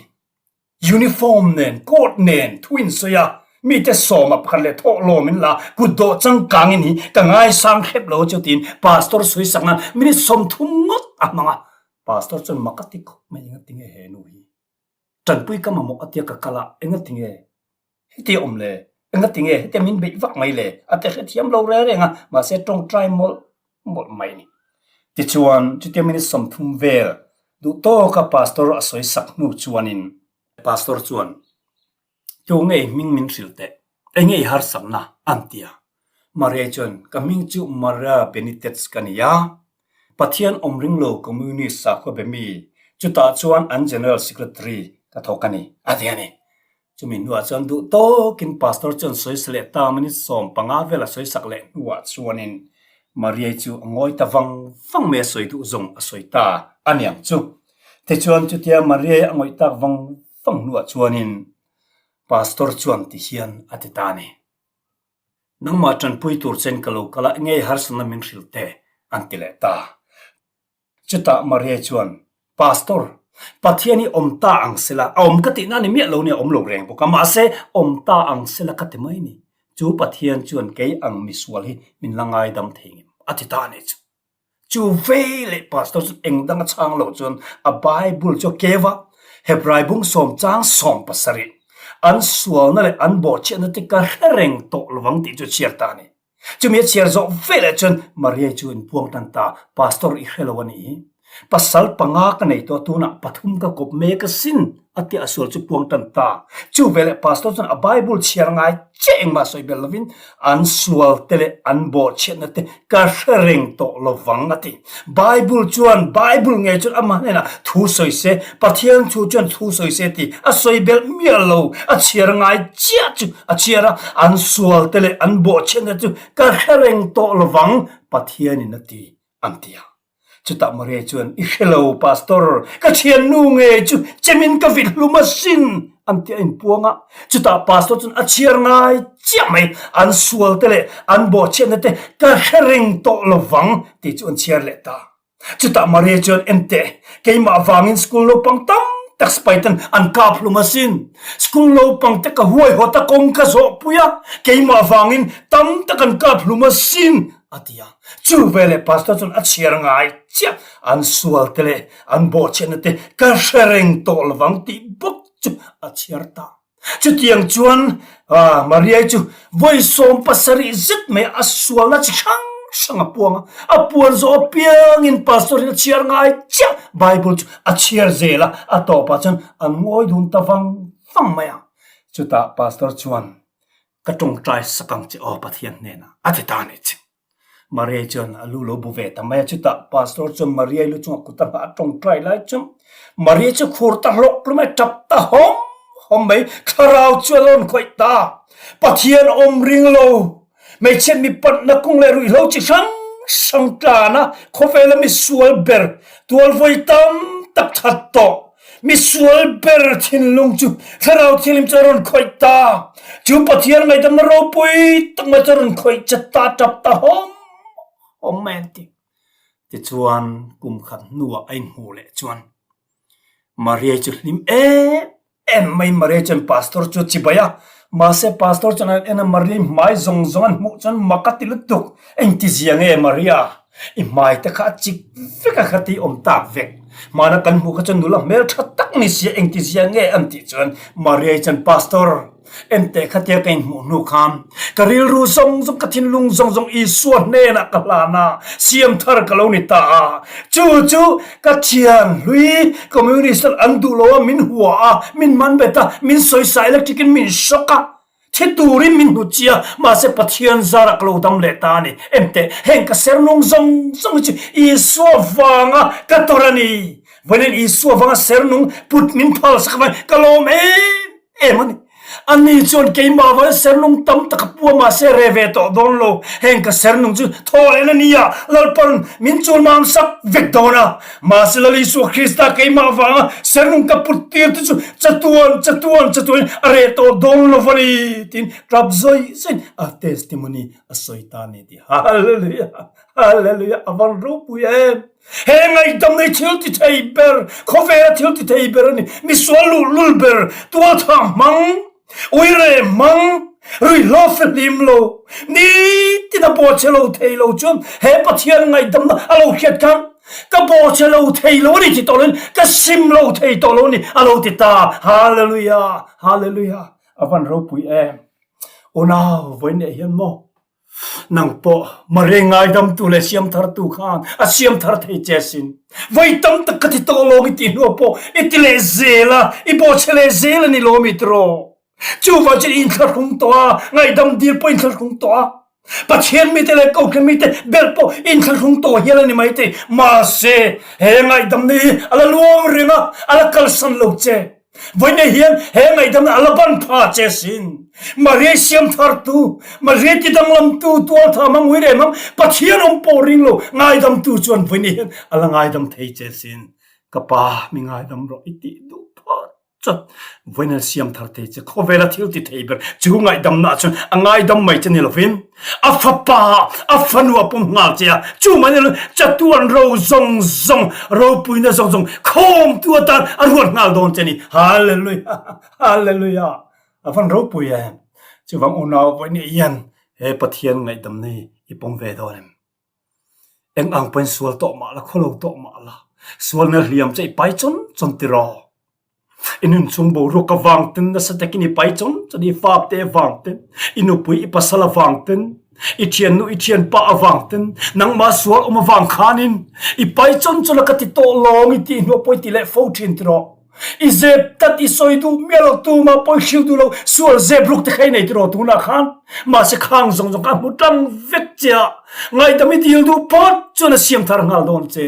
Uniform nen, coat nen thu in sawi a, mite sawma pakhat leh thawh lawm in la, kut dawh changkang in hi ka ngaisang hrep lo chu tiin Pastor sawi sak nan minute 30 ngawt a hmang a. Pastor chuan mak a ti khawp mai, engatinge he nu hi tanpui ka mamawh a tia ka kal a, engatinge Heti a awm le? Engatinge hetia min beih vak mai le? A ti hrethiam lo reng reng a, mahse tawngtai mawlh mawlh mai a ni. Tichuan, chutia minute 30 vel duh tawka pastor a sawi sak hnu chuanin, Pastor chuan, Tu nge i hming min hrilh teh? Enge i harsakna? an ti a. Maria chuan, Ka hming chu Maria Benitez ka ni a, Pathian awm ring lo Communist sakhua be mi, chutah chuan an General Secretary ka thawk a ni, a ti a ni. Chumi hnuah chuan duh tawkin Pastor chuan sawi leh ta minute 15 vel a sawi sak leh hnuah chuanin Maria-i chu a ngawi ta vang vang mai a sawi duh zawng a sawi ta a niang chu. Tichuan chutia Maria-i a ngawih tak vang vang hnuah chuanin Pastor chuan ti hian a ti ta a ni. Nangmah tanpui tur chen ka lo kal a, ngei harsatna min hrilh te an ti leh ta. Chutah Maria chuan, Pastor, Pathian hi awm ta ang sela, a awm ka tihna a ni miah lo nia, a awm lo reng bawk a, mahse awm ta ang sela ka ti mai ni. Chu Pathian chuan kei ang misual hi min la ngaidam thei ngem? A ti ta a ni chu. Chu vei leh Pastor chu eng dang a chhang lo chuan a Bible chu a keu a, Hebrai bung sawm chang 17, an sualna leh an bawhchhiatna te ka hre reng tawh lovang tih chu a chhiar ta a ni. Chumi a chhiar zawh veleh chuan Maria chu in puang tan ta, Pastor i hre lo a nih hi. Pasal panga ka nei tawh a tunah pathum ka kawp mek asin a tia a sual chu puang tan ta. Chu veleh Pastor chuan a Bible chhiar ngai chiah engmah sawi bel lovin an sual te leh an bawhchhiatna te ka hre reng tawh lovang a ti. Bible chuan Bible ngei chuan amah hnenah thu sawi se, Pathian thu chuan thu sawi se tih a sawi belh miah lo, a chhiar ngai chiah chu a chhiar a, an sual te leh an bawhchhiatna chu ka hre reng tawh lovang Pathianin a ti an ti a. Chutah Maria chuan, I hre lo Pastor, ka thiannu ngei chu chemin ka vit hlum asin an ti a inpuang a. Chutah Pastor chuan a chhiar ngai chiah mai, an sual te leh an bawhchhiatna te ka hre reng tawh lovang tih chu an chhiar leh ta. Chutah Maria chuan, Enteh, keimah vangin school naupang tam tak sipai ten an kap hlum asin. School naupang te ka huaihawt a kawng ka zawhpui a, keimah vangin tam tak an kap hlum asin, a ti a. Chu veleh pastor chuan a chhiar ngai chiah, an sual te leh an bawhchhiatna te ka hre reng tawh lovang tih bawk chu a chhiar ta. Chutiang chuan Maria-i chu vawi 70 zet mai a sualna chi hrang hrang a puang a, a puan zawh apiangin pastor in a chhiar ngai chiah Bible chu a chhiar zel a, a tawpah chuan an ngawi dun ta vang vang mai a. Chutah pastor chuan, Ka tawngtai sak ang che aw Pathian hnenah a ti ta a ni che. Maria chuan a lu lo bu ve ta mai a, chutah pastor chuan Maria lu chungah kut a nghah a tawngtai lai chuan Maria chu khur ta hlawk hlawm mai, tap ta hawm hawm mai, thlarau chu a rawn khawih ta, Pathian awm ring lo, hmeichhiat mi panhna kung leh ruihhlo chi hrang hrang tlan a, khawvela misual ber tual vawi tam tak that tawh. Misual ber thinlung chu Thlarau Thianghlim chu a rawn khawih ta. Chu Pathian ngaihdamna ropui tak mai chu a rawn khawih che ta, tap ta hawm hawm mai an ti. Tichuan kum khat hnuah a inhmuh leh chuan Maria chu hlim em em mai Maria chuan pastor chu a chibai a. Mahse Pastor chuan an en a, Maria i hmai zawng zawng an hmuh chuan mak a ti lutuk. Engtizia nge Maria? I hmai te kha a chik vek a kha ti awm tak vek. Hmana kan hmuh kha chuan nula hmel tha tak ni sia engtizia nge an tih chuan Maria-i chuan Pastor, Enteh khatia ka inhmuh hnu khan ka rilru zawng zawng ka thinlung zawng zawng Isua hnenah ka hlan a, siam thar ka lo ni ta a. Chu chu ka thian hlui Communist an an duh lo a, min hua a, min man bet a, min sawisa electric in min shock a, thi turin min hnut chi a, mahse Pathian zarah ka lo dam leh ta a ni. Enteh, heng ka ser nung zawng zawng hi chu Isua vanga ka tawrh a ni. Vawiin Isua vanga ser nung put min phalsak avangin ka lawm em em a ni. Ani chuan keimah avangin sernung tam tak a pu a, mahse re ve tawh dawn lo. Heng ka sernung chu thaw leh na nia, Lalpan min chul mam sak vek dawn a. Mahse Lal Isua Krista keimah avanga sernung ka put tir te chu chatuan, chatuan, chatuanin a reh tawh dawn lo a ni, tiin tap zawi zawiin a testimony a sawi ta a ni tih. Hallelujah! Hallelujah! A van ropui em! He ngaihdam hi thil ti thei ber, khawvela thil ti thei ber a ni. Misual luhlul ber, tualtha hmang, uire hmang, ruihhlo fihlim lo, nitin a bawhchhe lo thei lo chuan he Pathian ngaihdamna a lo hriat khan ka bawhchhe lo thei lo a ni ti tawh loin ka sim lo thei tawh lo a ni a lo ti ta. Hallelujah! Hallelujah! A van ropui em! Unau vawiin hian maw? Nang pawh Maria ngaidamtu leh siamthartu khan a siamthar thei che asin. Vawi tam tak ka ti tawh lawng i tih hnuah pawh i ti leh zel a, i bawhchhe leh zel a ni lawm i tiraw? Chuvang chuan i inthlahrung tawh a, ngaihdam dil pawh i inthlahrung tawh a, Pathian mite leh Kohhran mite belh pawh i inthlahrung tawh hial a ni maithei. Mahse, he ngaihdamna hi a la luang reng a, a la kalsan lo che. Vawiin hian he ngaihdamna a la ban pha che sin. Maria siam thartu, Maria ti danglamtu, tualtha hmang ui rem ang, Pathian awm pawh ring lo ngaidamtu chuan vawiin hian a la ngaidam thei che sin. Ka pa mi ngaidam rawh i tih duh phawt chuan vawiin an siam thar thei che. Khawvela thil ti thei ber chu ngaihdamna chuan a ngaidam mai che ni lovin, A fapa, a fanu a pawm nghal che a, chu mai ni chatuan ro zawng zawng, ropuina zawng zawng khawmtu atan a ruat nghal dawn che ni. Hallelujah! Hallelujah! A van ropui em! Chuvang unau vawiin hian he Pathian ngaihdamna hi i pawm ve dawn em? Eng ang pawhin sual tawh mah la, khawlo tawh mah la, sualna hliam che i pai chawn chawn tiraw? I nun chung boruak avang ten nasa takin i pai chawn chawn, i fate avang ten, i nupui i pasal avang ten, i thiannu i thianpa avang ten, nangmah sual awm avang khanin i pai chawn chawn a ka ti tawh lawng i tih hnuah pawh i ti leh fo thin tiraw. I zep tlat i sawi duh miah lo tumah pawh i hrilh duh lo sual zep ruk te kha i nei tiraw tunah khan mahse khang zawng zawng kha a hmu tlang vek che a, ngaihdam i dil duh phawt chuan a siam thar nghal dawn che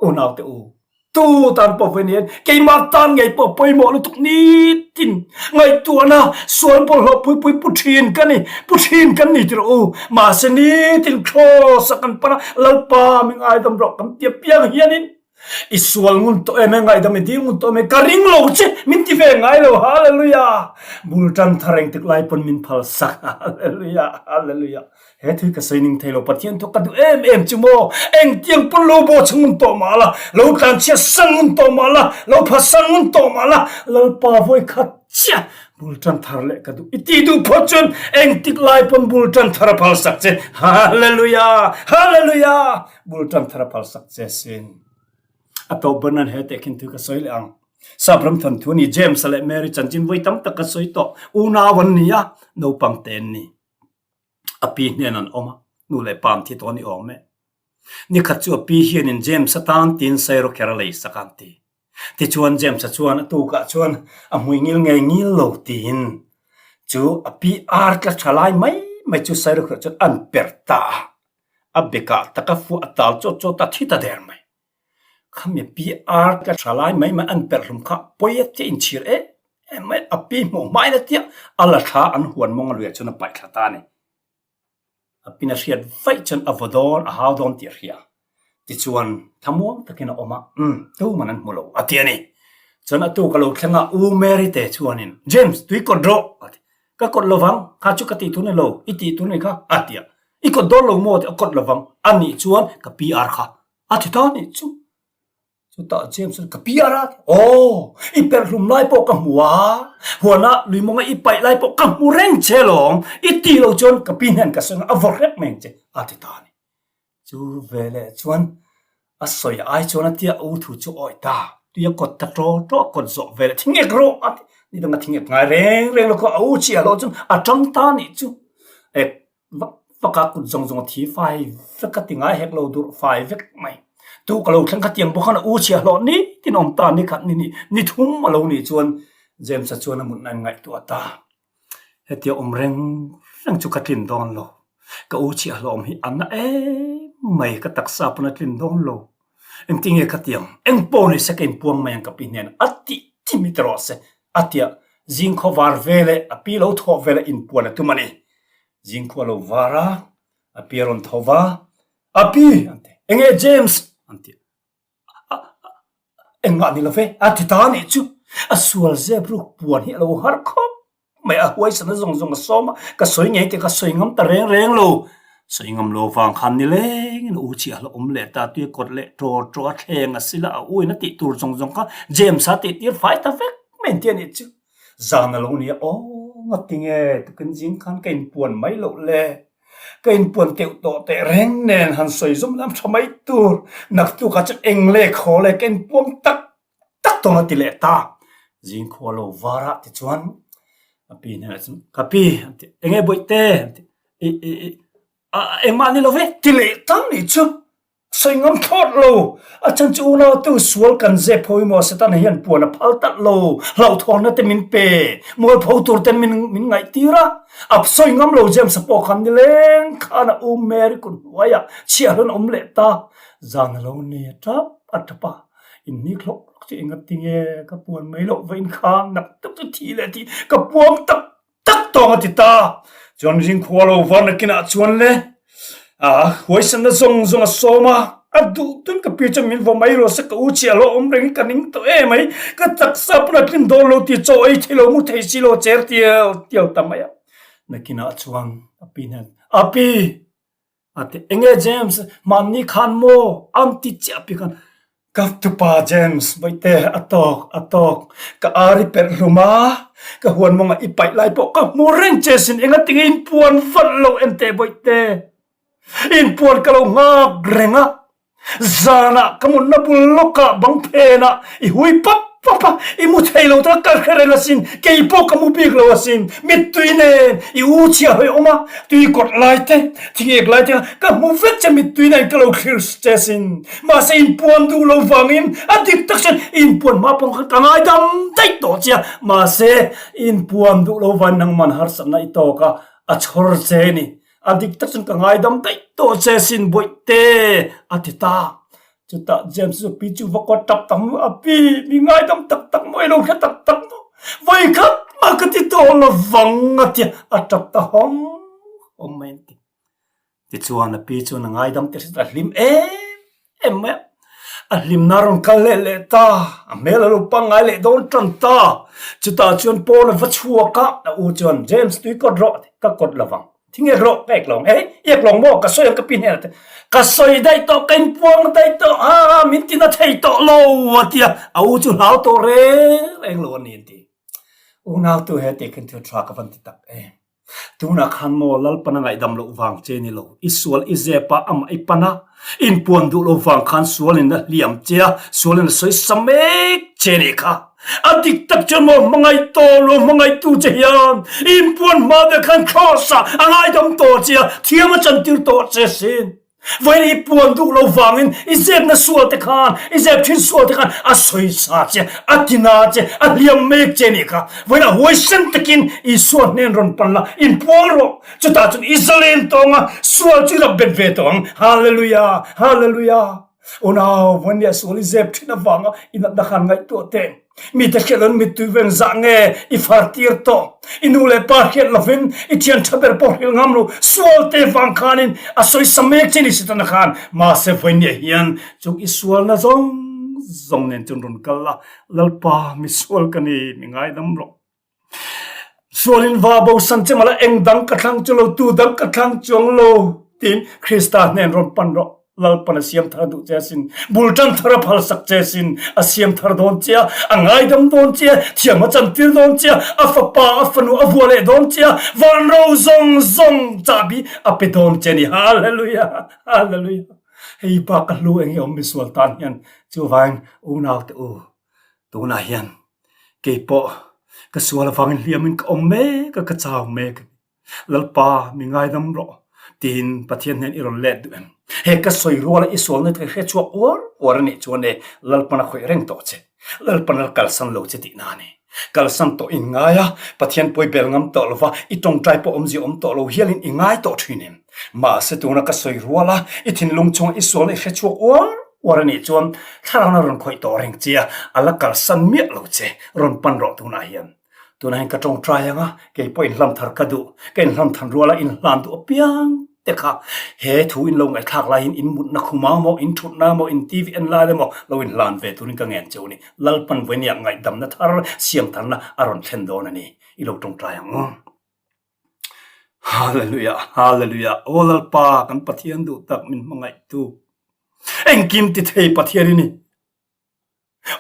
unaute u. Tu tan pawh vawiin hian keimah tan ngei pawh pawimawh lutuk nitin ngaihtuahna sual bawlhhlawh puipui pu thin ka ni, pu thin kan ni tirh u. Mahse nitin Kraws a kan pan a, Lalpa mi ngaidam rawh kan ti apiang hianin i sual ngun tawh em e, ngaidam i dil ngun tawh em e, ka ring lo che min ti ve ngai lo. Hallelujah! Bul tan thar engtik lai pawn min phal sak. Hallelujah! Hallelujah! He thil ka sawi ning thei lo, Pathian thu ka duh em em chu maw? Engtiang pawn lo baw chhung ngun tawh mah la, lo tlanchhia san ngun tawh mah la, lo pha san ngun tawh mah la, Lalpa vawi khat chiah bul tan thar leh ka duh. I tih duh phawt chuan engtik lai pawn bul tan thar a phal sak che. Hallelujah! Hallelujah! Bul tan thar a phal sak che sin. A tawp ber nan he teh khin thu ka sawi leh ang. Sap ram thawn thu a ni, James-a leh Mary chanchin vawi tam tak ka sawi tawh. Unau an ni a, naupang te an ni. A pi hnen an awm a, nu leh pa an thi tawh a ni awm e. Nikhat chu a pi hianin James-a tan tiin sairawkher a lei sak a an ti. Tichuan James-a chuan a tukah chuan a hmui ngil ngei ngil lo tiin chu a pi ar tla tha lai mai mai chu sairawkherh chuan an per ta a, a bekah taka fuah a tal chawt chawt a thi ta der mai. Khami pi ar tla tha lai mai mai an perh hlum kha pawi a tia inchhir em em mai a pi hmuh hmain a tia a la thla an huan mawng a luiah chuan a paih thla ta a ni. A pin a hriat vaih chuan a vaw dawn a hau dawn tih a hria. Tichuan thlamuang takin a awm a, umm tuman an hmu lo a ti a ni. Chuan a tuk a lo thleng a, U Mary te chuanin James tui kawt rawh a ti. Ka kawt lovang, kha chu ka tih tur ni lo, i tih tur ni kha a ti a. I kawt dawn lo maw ti a kawt lovang, a nih chuan ka PR kha A ti ta nih chu. Chutah James chuan ka piar a, Aw, i perh hlum lai pawh ka hmu a, huanah luimawnga i paih lai pawh ka hmu reng che lawm, i tih loh chuan ka pi hnen ka sawi a vaw hrep mai ang che, a ti ta a ni. Chu veleh chuan a sawi ai chuan a tia u thu chu awi ta, tui a kawt ta ṭaw ṭaw a kawt zawh veleh thingek rawh a ti, ni dang a thingek ngai reng reng lo kha a u chiah loh chuan a ṭang ta a nih chu. Ek vak vak a kut zawng zawng a thi fai vek a ti ngai hek lo durh fai vek mai. Tu ka lo thleng kha tiang bawk khan a u chhiah hlawh ni tin awm ta ni khat ni ni ni thum a lo nih chuan James-a chuan a mutna in ngaihtuah ta. Hetia awm reng reng chu ka tlin dawn lo. Ka u chhiah hlawm hi a na em mai ka taksa pawn a tlin dawn lo. Engtinge ka ti ang? Eng pawh ni se ka inpuang mai ang ka pi hnenah a tih thim hi ti rawh se a tia zingkhaw var veleh a pi lo thawh veleh inpuan a tum a ni. Zingkhua lo var a, a pi a rawn tho va, A pi! an ti. Enge James? an ti. Engmah ni lo ve, a ti ta anih chu. A sual zep ruk puan hi a lo har khawp mai, a huaisana zawng zawng a sawm a, ka sawi ngei tih ka sawi ngam ta reng reng lo. Sawi ngam lo vang khan ni lengin a u chiah hlauhawm leh ta, tui a kawt leh ṭaw ṭaw a thleng a sila a u in a tih tur zawng zawng kha James-a tih tir fai ta vek mai an ti anih chu. Zan a lo nia, aw ngatinge tukin zing khan ka inpuan mai loh le. Ka inpuan teuh tawh teh reng nen han sawi zawm lam tha mai tur. Naktukah chuan eng le khaw le ka inpuang tak tak tawn a ti leh ta. Zingkhua lo varah tichuan a pi hnenah chuan ka pi an ti enge bawihte an ti i i i engmah ni lo ve ti leh tang nih chu. Sawi ngam thlawt lo. A chan chu unautu sual kan zep ho hi maw Satan hian puan a phal talh lo. Hlauhthawnna te min pe. Mualpho tur ten min min ngaihtir a. A sawi ngam lo James a pawh khan nileng khan a u Mary kut hnuaiah chhiahhlawh in a awm leh ta. Zan a lo ni a tap a tap a. Inhnik hlawk hlawk chu engatinge ka puan mai loh va inkhang nak tak chu thi leh thi ka puang tak tak tawng a ti ta. Chuan ringkhua lo var nakinah chuan le a huaisanna zawng zawng a sawm a, a duh tun ka pi chuan min vaw mai rawh se ka u chiah lo awm reng hi ka ning tawh em mai, ka taksa pawn a tlin dawn lo tih chaw ei thei lo mu thei si lo cher tial tial ta mai a. Nakinah chuan a pi hnen a pi A ti, Enge James, mahni khan maw? An ti chiah pi khan, Ka tupa James, Bawihte, a tawk, a tawk, ka ar i perh hlum a, ka huan mawngah i paih lai pawh ka hmu reng che sin, enga tinge inpuan valh lo enteh Bawihte, inpuan ka lo nghak reng a, Zanah ka mutna bul lawkah bang phenah i hui pap pap a, i mu thei lo tak ka hre reng asin, kei pawh ka mu bik lo asin, mittui nen i u chhia hawi awm a, tui kawt lai te, thingek lai te kha ka hmu vek che mittui nen ka lo thlir che asin, mahse inpuan duh lo vangin a dik tak chuan inpuan hma pawh kha ka ngaidam daih tawh che a, mahse inpuan duh lo vangin nangman harsatna i tawk a, a chhawr che a ni. A dik tak chuan ka ngaidam daih tawh che sin Bawihte a ti ta. Chutah James chu pi chu va kawt tak tak maw a pi mi ngaidam tak tak maw i lo hre tak tak maw vawikhat mah ka ti tawh lo vang a tia a tap ta hawm hawm mai an ti. Tichuan a pi chuan a ngaidam te hriat a hlim em em mai a. A hlimna a rawn kal leh leh ta, a hmel a lo pangngai leh dawn tan ta. Chutah chuan Paul a va chhuak a, a u chuan, James, tui kawt rawh, ka kawt lo vang. Thing ek rawh, ka ek lo ang. Ei, i ek lo maw? Ka sawi ang ka pi hnenah te. Ka sawi daih tawh, ka inpuang daih tawh, ha, min tina thei tawh lo, a ti a. A u chu hlau tawh reng reng lo a ni an ti. Unautu he tih khan thil tha ka van ti tak em. Tunah khan maw Lalpan a ngaihdam loh vang che ni lo, i sual i zep a, amah i pan a, inpuan duh lo vang khan sualin a hliam che a, sualin a sawi sa mek che nih kha. A dik tak chuan maw hmangaih tawh lo hmangaihtu che hian inpuan hma ber khan thlawhsa a ngaidam tawh che a, thiam a chantir tawh che sin. Vawiin i puan duh lo vangin i zepna sual te khan, i zep thin sual te khan a sawisa che, a tina che, a hliam mek che nih kha. Vawiin a huaisen takin Isua hnen rawn pan la, inpuang rawh. Chutah chuan i zalen tawng a, sual chu i rap bet ve tawh ang. Hallelujah! Hallelujah! Unau, vawiin nia sual i zep thin avanga i natna khan ngaihtuah teh. Mite hriat loin mittui veng zah nge i far tir tawh? I nu leh pa hriat lovin i thian tha ber pawh hrilh ngam lo. Sual te vang khanin a sawisa mek che ni Setana khan. Mahse vawinia hian chung i sualna zawng zawng nen chuan rawn kal a, Lalpa misual ka ni, mi ngaidam rawh. Sualin va bosan che mala eng dang ka thlang chu lo, tu dang ka thlang chuang lo tiin Krista hnen rawn pan rawh. Lalpan a siam thar duh che asin, bul tan thar a phalsak che asin, a siam thar dawn che a, a ngaidam dawn che a, thiam a chantir dawn che a, a fapa, a fanu a vua leh dawn che a, van ro zawng zawng chahbi a pe dawn che a ni. Hallelujah! Hallelujah! Hei bak a hlu eng nge awm misual tan hian chuvangin unaute u, tunah hian keipawh ka sual avangin hliamin ka awm mek a, ka chau mek a ni. Lalpa, mi ngaidam rawh, tiin Pathian hnen i rawn let duh em? He ka sawi ruala i sualna te hre chhuak uar uar a nih chuan e, Lalpan a khawih reng tawh che. Lalpan a kalsan lo che tihna a ni. Kalsan tawh in ngai a, Pathian pawi bel ngam tawh lova i tawngtai pawh awmzia awm tawh lo hialin i ngai tawh thin em? Mahse tuna ka sawi ruala i thinlung chunga i sualna i hre chhuak uar uar a nih chuan thlarauhna rawn khawih tawh reng che a, a la kalsan miah lo che, rawn pan rawh tunah hian. Tunah hian ka tawngtai ang a, kei pawh inhlam thar ka duh, ka inhlam than ruala inhlan duh apiang te kha he thu in lo ngaihthlak laiin in mutna khuma maw, in thutna maw, in TV en lai emaw lo inhlan ve turin ka ngen cheu a ni. Lalpan vawinia ngaihdamna thar siam tharna a rawn thlen dawn a ni. I lo tawngtai ang u. Hallelujah, Hallelujah, Aw Lalpa kan Pathian duh tak min hmangaihtu, engkim ti thei Pathian i ni.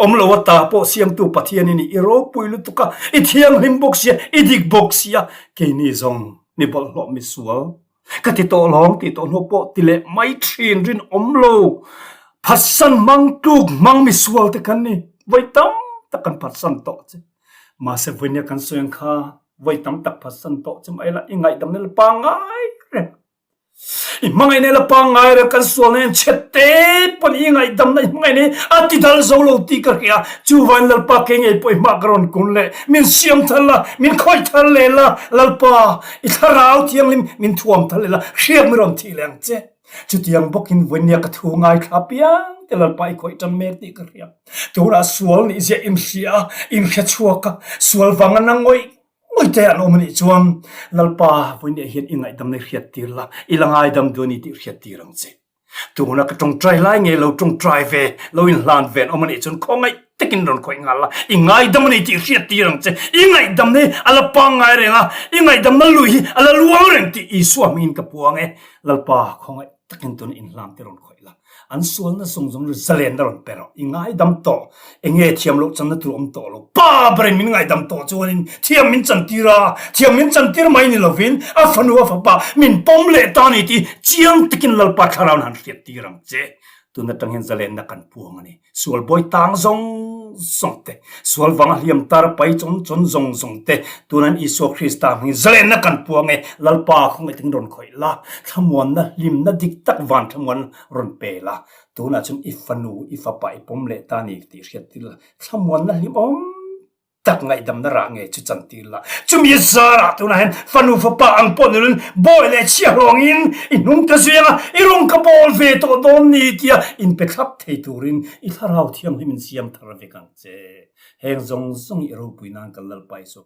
Awm lo a ta pawh siamtu Pathian i ni, i ropui lutuk a, i thianghlim bawk sia, i dik bawk sia, keini zawng mi bawlhhlawh mi sual ka ti tawh lawng tih tawh hnu pawh ti leh mai thin rinawm lo, phatsan hmang tluk hmang mi sual te kan ni, vawi tam tak kan phatsan tawh che, mahse vawinia kan sawi ang kha vawi tam tak phatsan tawh che mah ila i ngaihdamna la pangngai reng. I hmangaih nei la pangngai reng kan sual nen chhe te pawn i ngaihdamna i hmangaih nei a ti dal zo lo tih ka hria. Chuvain Lalpa kei ngei pawh i hmah ka rawn kun leh min siam thar la, min khawih thar leh la, Lalpa i thlarau thianghlim min thuam thar leh la, hriak mi rawn thih leh ang che. Chutiang bawkin vawinia ka thu ngaithla piang te Lalpa i khawih tan mek tih ka hria. Tunah sual nih ziah inhria a, inhre chhuak a, sual vanga na ngawih Ngawite an awm anih chuan Lalpa vawinia hian i ngaihdam na i hriat tir la, i la ngaidam duh a ni tih hriat tir ang che. Tuna ka tawngtai lai nge lo tawngtai ve, lo inhlan ve an awm anih chuan khawngaih takin rawn khawih nghal la, i ngaidam a ni tih hriat tir ang che. I ngaihdam hi a la pangngai reng a, i ngaihdamna lui hi a la luang reng tih Isua hmingin ka puang e. Lalpa khawngaih takin tuna inhlam te rawn khawih la, an sualna zawng zawng ri zalenna rawn pe rawh, i ngaidam tawh, enge thiam loh channa tur awm tawh lo, pa berin min ngaidam tawh chuanin thiam min chantir a, thiam min chantir mai ni lovin a fanu a fapa min pawm leh ta ni tih chiang takin Lalpa thlarau han hriat tir ang che, tun atang hian zalenna kan puang a ni. Sual bawi tang zawng zawng te, sual vanga hliam tar pai chawn chawn zawng zawng te, tunan Isua Krista hmingin zalenna kan puang e, Lalpa khawngaih takin rawn khawih la, thlamuanna hlimna dik tak van thlamuan rawn pe la, tunah chuan i fanu, i fapa i pawm leh ta ni tih hriat tir la, thlamuanna hlimawm tak ngaihdamna rah nge chu chantir la. Chumi zarah tunah hian fanu fapa ang pawh nilin bawi leh chhia hlawngin i hnung ta zui anga i rawng ka bawl ve tawh dawn ni tia inpe thlap thei turin i thlarau thianghlim in siam thar vek ang che. Heng zawng zawng i ropui nan kan Lalpa Isua.